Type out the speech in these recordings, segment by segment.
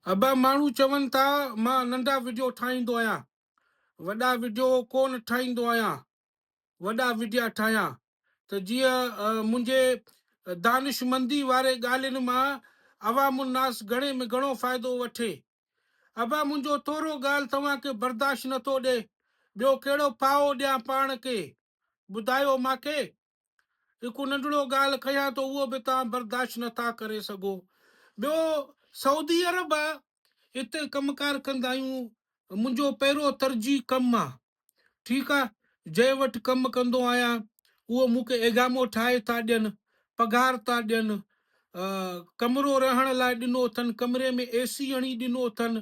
ابا ماڻهو چون ٿا مان ننڍا وڊيو ٺاهيندو آهيان وڏا وڊيو ڪون ٺاهيندو آهيان وڏا وڊيا ٺاهيان ته جيئن منهنجي دانشمندي واري ڳالهين مان عوام الناس گهڻي ۾ گهڻو فائدو وٺي. ابا منهنجو ٿورو ڳالهه توهان کي برداشت نٿو ڏي ٻيو ڪهڙو ڦاهو ڏيان پاڻ کي ٻڌايو ماکي. هڪ ننڍڙو ڳالهه ڪيان ٿو اهو به توهان برداشت نه ٿا ڪري سگهو. ٻيو سعودي عرب آ اتي ڪم ڪار ڪندا آهيون منهنجو پهريون ترجيح ڪم آ ٺيڪ آ جنهن وٽ ڪم ڪندو آهيان اهو مون کي ايگامو ٺاهي ٿا ڏين پگهار ٿا ڏين ڪمرو رهڻ لاء ڏنو اٿن ڪمري ۾ اي سي هڻي ڏنو اٿن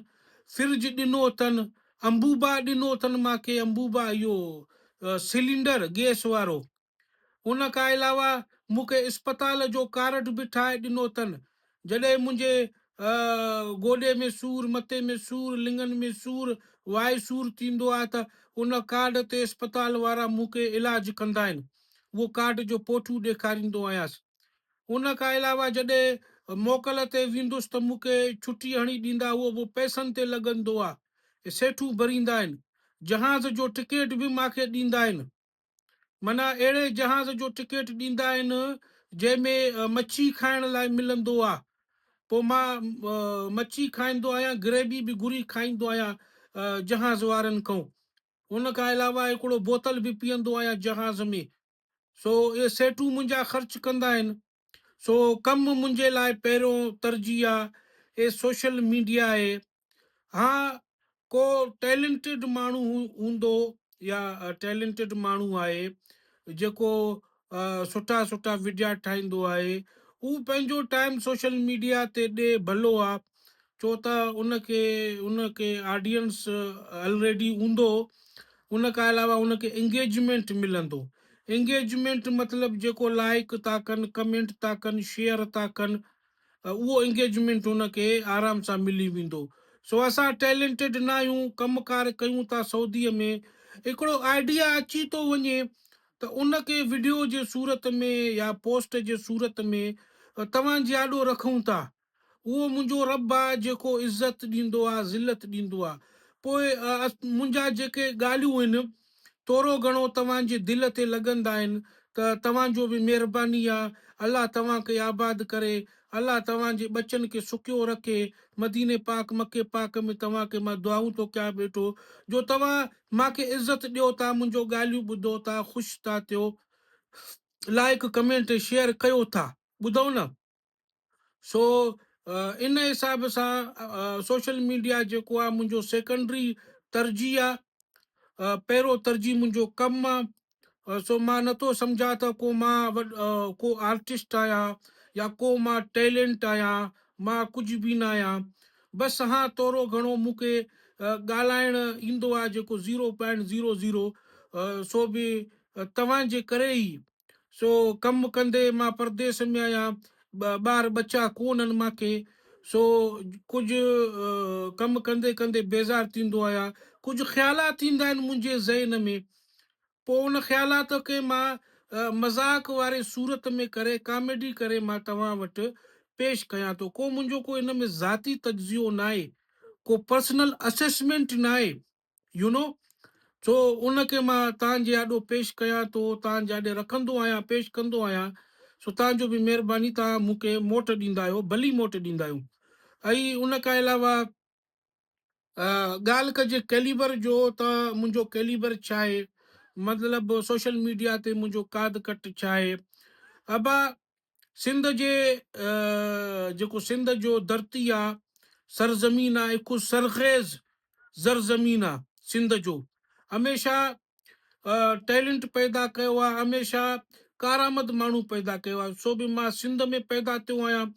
فرج ڏنو اٿن انبوبا ڏنو اٿن مان کي انبوبا اهو سلينڊر گيس وارو ان کان علاوه مون کي اسپتال جو ڪارڊ به ٺاهي ڏنو اٿن. جڏهن منهنجي گوڏي ۾ سور، مٿي ۾ سور، لڱن ۾ سور، وائي سور ٿيندو آهي ته ان ڪارڊ تي اسپتال وارا مون کي علاج ڪندا آهن. اهو ڪارڊ جو پوٺو ڏيکاريندو آهيانس. ان کان علاوه جڏهن موڪل تي ويندس ته مون کي ڇٽي هڻي ڏيندا اهو به پئسن تي لڳندو آهي. سيٺون ڀريندا آهن. جهاز جو ٽڪيٽ به مان کي ڏيندا آهن. معنيٰ اهڙي جهاز جو ٽڪيٽ ڏيندا آهن جنهن ۾ مڇي کائڻ لاء ملندو آ. پوء مان مڇي کائيندو آهيان گريوي به گهري کائيندو آهيان جهاز وارن کان. ان کان علاوه هڪڙو بوتل به پيئندو آهيان جهاز ۾. سو اهي سيٺون منهنجا خرچ ڪندا آهن. سو ڪم منهنجي لاء پهريون ترجيح آ. اهي سوشل ميڊيا آهي. ها ڪو ٽيلنٽيڊ ماڻهو هوندو يا ٽيلنٽيڊ ماڻهو آهي جيڪو سٺا سٺا وڊيا ٺاهيندو آهي هو پنهنجو ٽائيم سوشل ميڊيا تي ڏي ڀلو آ ڇو ته ان کي ان کي آڊينس الريڊي هوندو ان کان علاوه ان کي انگيجمينٽ ملندو انگيجمينٽ مطلب جيڪو لائڪ ٿا ڪن ڪمينٽ ٿا ڪن شيئر ٿا ڪن اهو انگيجمينٽ هن کي آرام سان ملي ويندو. سو اسان ٽيلنٽيڊ نه آهيون، ڪم ڪار ڪيون ٿا سعودي ۾ هڪڙو آئيڊيا اچي ٿو وڃي ته ان کي وڊيو جي صورت ۾ يا پوسٽ جي صورت ۾ توهان جي آڏو رکون ٿا. اهو منهنجو رب آ جيڪو عزت ڏيندو آ ذلت ڏيندو آ. پوء منهنجا جيڪي ڳالهيون آهن ٿورو گهڻو توهان جي دل تي لڳندا آهن ته توهان جو به مهرباني آ الله توهان کي آباد ڪري الله توهان جي ٻچن کي سکيو رکي مديني پاڪ مڪي پاڪ ۾ توهان کي مان دعائون ٿو ڪيان ٻيٺو جو توهان مان کي عزت ڏيو ٿا منهنجو ڳالهيون ٻڌو ٿا خوش ٿا ٿيو لائڪ ڪمينٽ شيئر ڪيو ٿا ٻڌو نه. سو ان حساب سان سوشل ميڊيا جيڪو آ منهنجو سيڪنڊري ترجيح آ پهريون ترجيح منهنجو ڪم آ سو مان نٿو سمجهان ته ڪو مان ڪو آرٽسٽ آهيان يا ڪو مان ٽيلنٽ آهيان مان ڪجهه به نه آهيان بس ها ٿورو گهڻو مون کي ڳالهائڻ ايندو آ جيڪو زيرو پوائنٽ زيرو زيرو سو به توهان جي ڪري ئي سو ڪم ڪندي مان پرديس ۾ آهيان، ٻار ٻچا ڪونهن مان کي، سو ڪجهه ڪم ڪندي ڪندي بيزار ٿيندو آهيان، ڪجهه خيالات ايندا آهن منهنجي ذهن ۾ پوء ان خيالات کي مان مذاق واري صورت ۾ ڪري ڪاميڊي ڪري مان توهان وٽ پيش ڪيان ٿو، ڪو منهنجو ڪو ان ۾ ذاتي تجزيو ناهي، ڪو پرسنل اسيسمينٽ ناهي. You know سو ان کي مان توهان جي آڏو پيش ڪيان ٿو توهان جي آڏي رکندو آهيان پيش ڪندو آهيان سو توهان جو به مهرباني توهان مون کي موٽ ڏيندا آهيو ڀلي موٽ ڏيندا آهيو ۽ ان کان علاوه ڳالهه ڪجي ڪيليبر جو ته منهنجو ڪيليبر ڇا آهي مطلب سوشل ميڊيا تي منهنجو قاد ڪٽ ڇا آهي ابا سنڌ جي جيڪو سنڌ جو ڌرتي آ سرزمين آ هڪ سرخيز زرزمين آ سنڌ جو هميشه ٽيلنٽ پيدا ڪيو آ هميشه ڪارآمد ماڻهو پيدا ڪيو آ سو به مان سنڌ ۾ پيدا ٿيو آهيان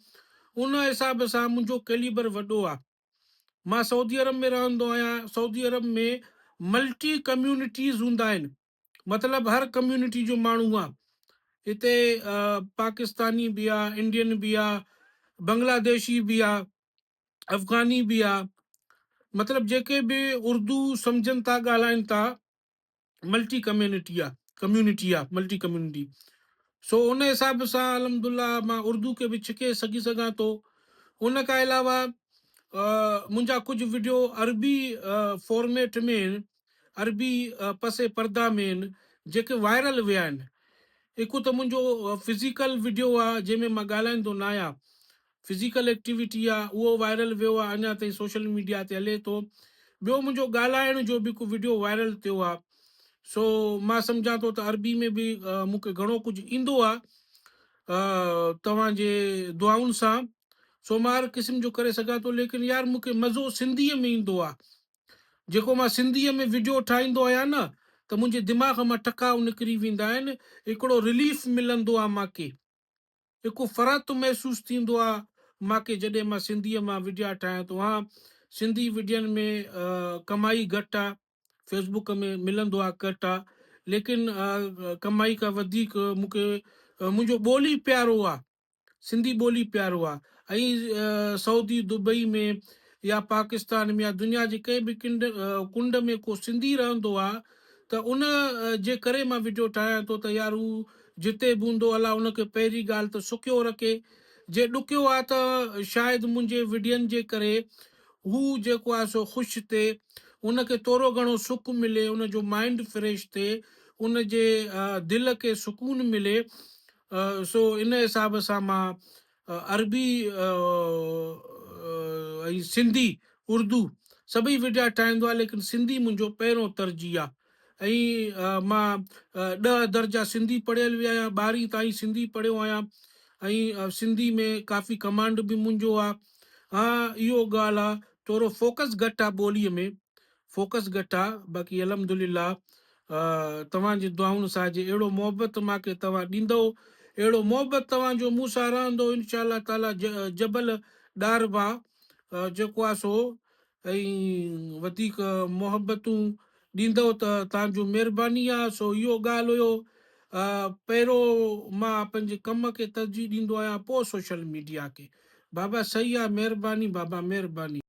ان حساب سان منهنجو ڪيليبر وڏو آ مان سعودي عرب ۾ رهندو آهيان سعودي عرب ۾ ملٽي ڪميونٽيز هوندا آهن مطلب هر ڪميونٽي جو ماڻهو آ هتي پاڪستاني به آ انڊين به آ بنگلاديشي به آ افغاني به آ مطلب جيڪي به اردو سمجهن ٿا ڳالهائن ٿا ملٽي ڪميونٽي آ ڪميونٽي آ ملٽي ڪميونٽي سو ان حساب سان الحمدلله مان اردو کي به ڇڪي سگهي سگهان ٿو ان کان علاوه منهنجا ڪجهه وڊيو عربي فارميٽ ۾ آهن، عربي پس پرده ۾ آهن، جيڪي وائرل ويا آهن. هڪ ته منهنجو فزيڪل وڊيو آ جنهن ۾ مان ڳالهائيندو نه آهيان، فزيڪل ايڪٽيوٽي آ، اهو وائرل ويو آ، اڃا تائين سوشل ميڊيا تي هلي ٿو. ٻيو منهنجو ڳالهائڻ جو به هڪ وڊيو وائرل ٿيو آ. سو مان سمجهان ٿو ته عربي ۾ به مون کي گهڻو ڪجهه ايندو آ توهان جي دعائن سان. سو مان هر قسم جو ڪري سگهان ٿو ليڪن يار مون کي مزو سنڌيء ۾ ايندو آ. جيڪو مان سنڌيء ۾ وڊيو ٺاهيندو آهيان نه ته منهنجي دماغ مان ٺڪاء نڪري ويندا آهن، هڪڙو رليف ملندو آ مان کي، هڪ فرحت محسوس ٿيندو آ مان کي جڏهن مان سنڌيء مان وڊيا ٺاهيان ٿو. ها سنڌي وڊين ۾ ڪمائي گهٽ آ، فيس بڪ ۾ ملندو آ گهٽ آ، ليڪن ڪمائي کان وڌيڪ مون کي منهنجو ٻولي پيارو آ. سنڌي ٻولي پيارو آ ۽ سعودي دبئي ۾ يا پاڪستان ۾ يا دنيا جي ڪنهن به ڪنڊ ڪنڊ ۾ ڪو سنڌي رهندو آ ته ان جي ڪري مان وڊيو ٺاهيان ٿو ته يار هو جتي به هوندو الله ان کي پهرين ڳالهه ته سکيو رکي جي ڏکيو آ ته شايد منهنجي وڊين جي ڪري هو جيڪو آ سو خوش ٿئي ان کي ٿورو گهڻو سک ملي ان جو مائنڊ فريش ٿئي ان جي دل کي سڪون ملي سو ان حساب سان مان عربي ۽ سنڌي اردو سڀئي وڊيا ٺاهيندو آهيان ليڪن سنڌي منهنجو پهريون ترجيح آهي ۽ مان ڏهه درجا سنڌي پڙهيل به آهيان ٻارهين تائين سنڌي پڙهيو آهيان ۽ سنڌي ۾ ڪافي ڪمانڊ به منهنجو آهي ها اهو ڳالهه آهي ٿورو فوڪس گهٽ آهي ٻوليء ۾ فوڪس گهٽ آ باقي الحمدلله توهان جي دعائن سان جي اهڙو محبت مان کي توهان ڏيندؤ اهڙو محبت توهان جو مون سان رهندو انشاء الله تعالي جبل ڏاربا جيڪو آ سو ۽ وڌيڪ محبتون ڏيندؤ ته توهان جو مهرباني آ سو اهو ڳالهه هيو پهريون مان پنهنجي ڪم کي ترجيح ڏيندو آهيان پوء سوشل ميڊيا کي بابا صحيح آ مهرباني بابا مهرباني.